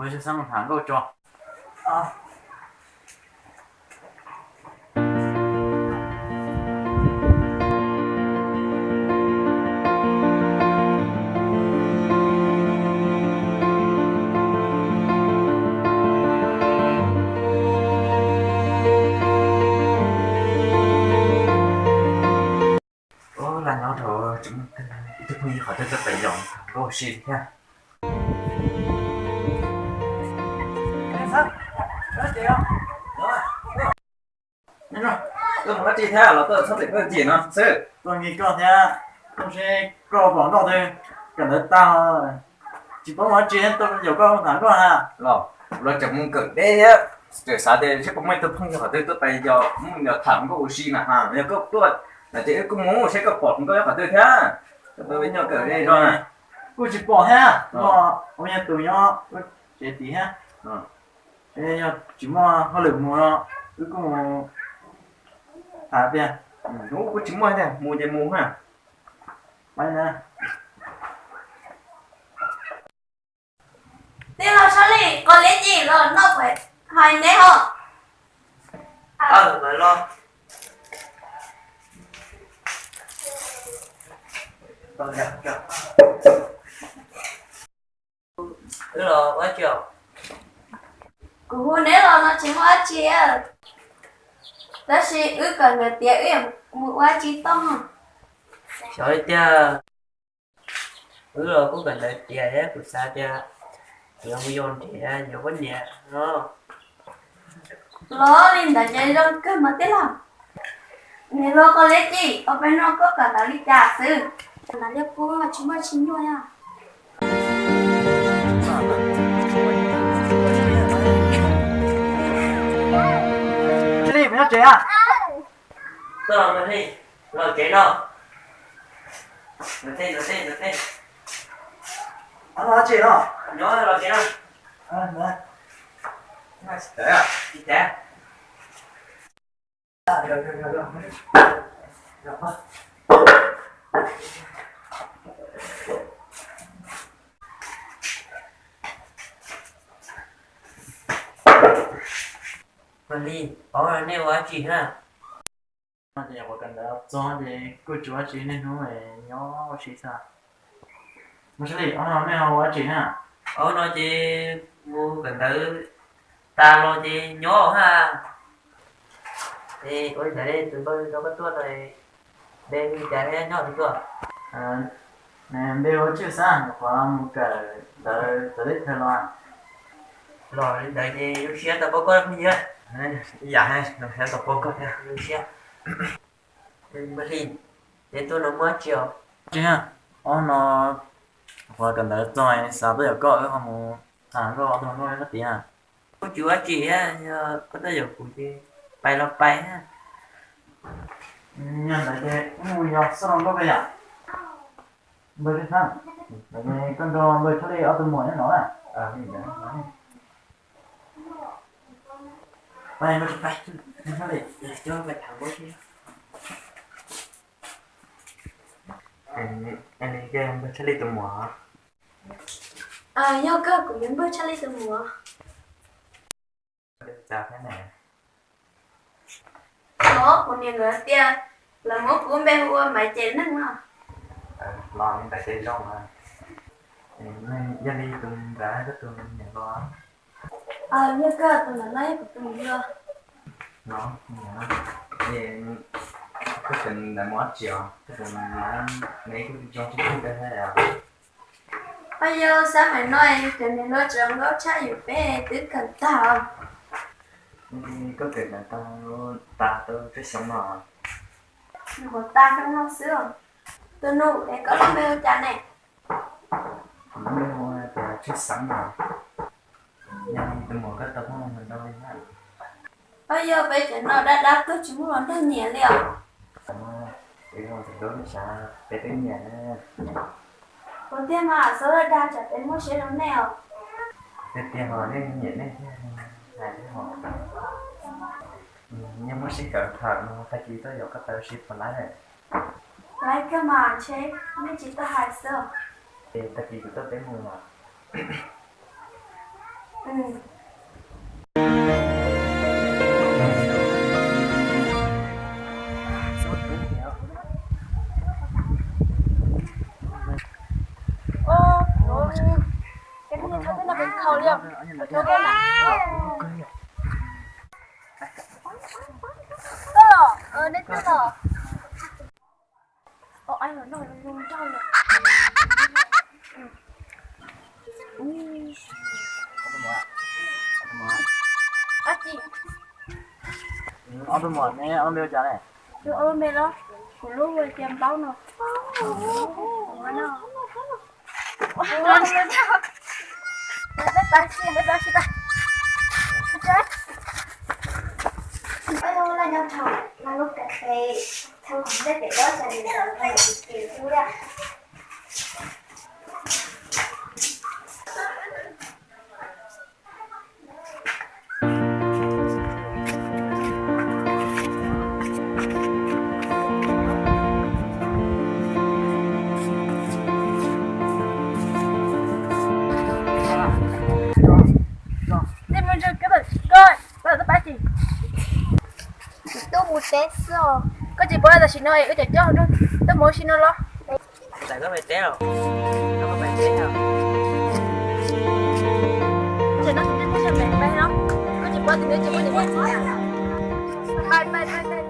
Xav mus tham nkauj tso. Ua, laj nyob rau tseem ib tug phooj ywg qhov twg tuaj pem yos nkauj ua si thiab. Koj mus dab tsi thiab los tuaj txhob pem koj cem no xwb? Tuaj ntsib koj thiab, tuaj seb koj pom nkauj twg kawm ntawv tag, tsis paub mus dab tsi tuaj yaum koj tham nkauj na. Los, los tseem mus kawm deb thiab, tseem xav tias seb puas muaj ib tug phooj ywg qhov twg tuaj pem yos mus yos tham nkauj ua si na ha. Yog koj tuaj na ces wb kuj mus seb koj pom nkauj nyob qhov twg thiab. Koj tuaj pem nyob kawm deb zog na. Kuj tsis pom thiab, ua nyob tus nyob tsev tid thiab. Yog tsis muaj hauj lwm mus no, wb kuj mus tham tiag. Kuj tsis muaj thiab, mus ces mus ha. Tij laug Sab Lis, qos liab cim los noj hais neb ho. Los, ua tsi? Kuv hu neb los no tsis muaj dab tsi, tab sis wb kawm ntawv tiav wb yuav mus ua dab tsi tau? Xyov li tiag. Wb los kuj kawm ntawv tiav thiab, kuv xav tias yuav mus yos nrhiav yuav poj niam no. Los li ntawd ces zoo kawg mas tij laug. Niam hluas qos liab cim, ua peb no koj kawm ntawv li cas xwb? Kawm ntawv li qub tsis muaj tsis nyuaj. Tsis li, kuv nyob tsev a. Los tsev no. Los tsev, los tsev, los tsev. Los tsev no. Nyob los tsev no. Tsis tau. Mas li, ob no nej ua dab tsi na? Ces nyuam qhuav kawm ntawv txog ces kuj tsis ua dab tsi, niaj hnub nyob ua si xwb. Mas Sab Lis, ob no nej ua dab tsi na? Ob no ces mus kawm ntawv tas los ces nyob ha. Es ua li ntawd tus npawg rau koj tuaj no, npe li cas thiab nyob twg tuaj? Npe hu Tswj Xab, nyuam qhuav mus kawm ntawv txawv teb chaws los. Los li ntawd ces zoo siab tau paub koj phooj ywg. Ib yam, zoo siab tau paub koj thiab. Zoo siab. Npawg Hli, ces tuaj no muaj dab tsi os? Tsis, ob no nyuam qhuav kawm ntawv txog xav tuaj yaum koj wb ho mus tham nkauj ob tug nkauj nyob tid na. Kuj tsis ua dab tsi thiab, yog koj tuaj yaum kuv ces pais los pais. Yog ntawd ces wb mus yos xab los nkauj koj yom. Npawg Tswj Xab, koj nrog npawg Tshaj Li ob tug mus nyob no na. Pais, npawg Tshaj Li. Npawg Tshaj Li tus muam. Yog kawg, kuv yog npawg Tshaj Li tus muam. Los kuv niam nkawd tias lawv muab kuv npe hu ua Maiv Cev Neeg no. Los li ntawd ces zoo. Yog li tus ntawd koj tus niam hluas? Yog kawg, tus ntawd no yog kuv tus niam hluas. No, es koj tus ntawd mus dab tsi os? Koj tus ntawd ne kuj zoo tsis tau thiab os. Pab yog xab maim no cov niam hluas tseem nkauj tshaj yus peb twb kawm tag. Koj kawm ntawv tag, tas tau tsawg xyoo no? Nyuam qhuav tas xyoo no xwb os. Tus nus es koj lub npe hu cas ne? Kuv lub npe hu tias Tswj Xeeb no. Yog li tus muam koj tau poj niam ntau li na? Pab yog peb cov no dab dab tuag tsis muaj hluas nraug nyiam li os. Peb twb nyiam. Kuv tiag mas xav dag tsam peb muaj siab rau nej os. Tiag tiag mas nej nyiam nej thiab hais thiab os. Yeej muaj sij hawm tham no, tag kis tuaj yaum koj tau sib puas laib. Laib kawg mas ntshe nej tsis tau hais xwb. Es tag kis kuv tuaj peb mus os. Ob tug muam, neb ob lub npe ua cas ne? Tus ob lub npe los, kuv lub hu tias Npaub no. Koj tsis paub tam sim no es wb cov cob hauv nroog tuaj mus ua si no los? Koj tsis paub tus neb tsis paub tus neb.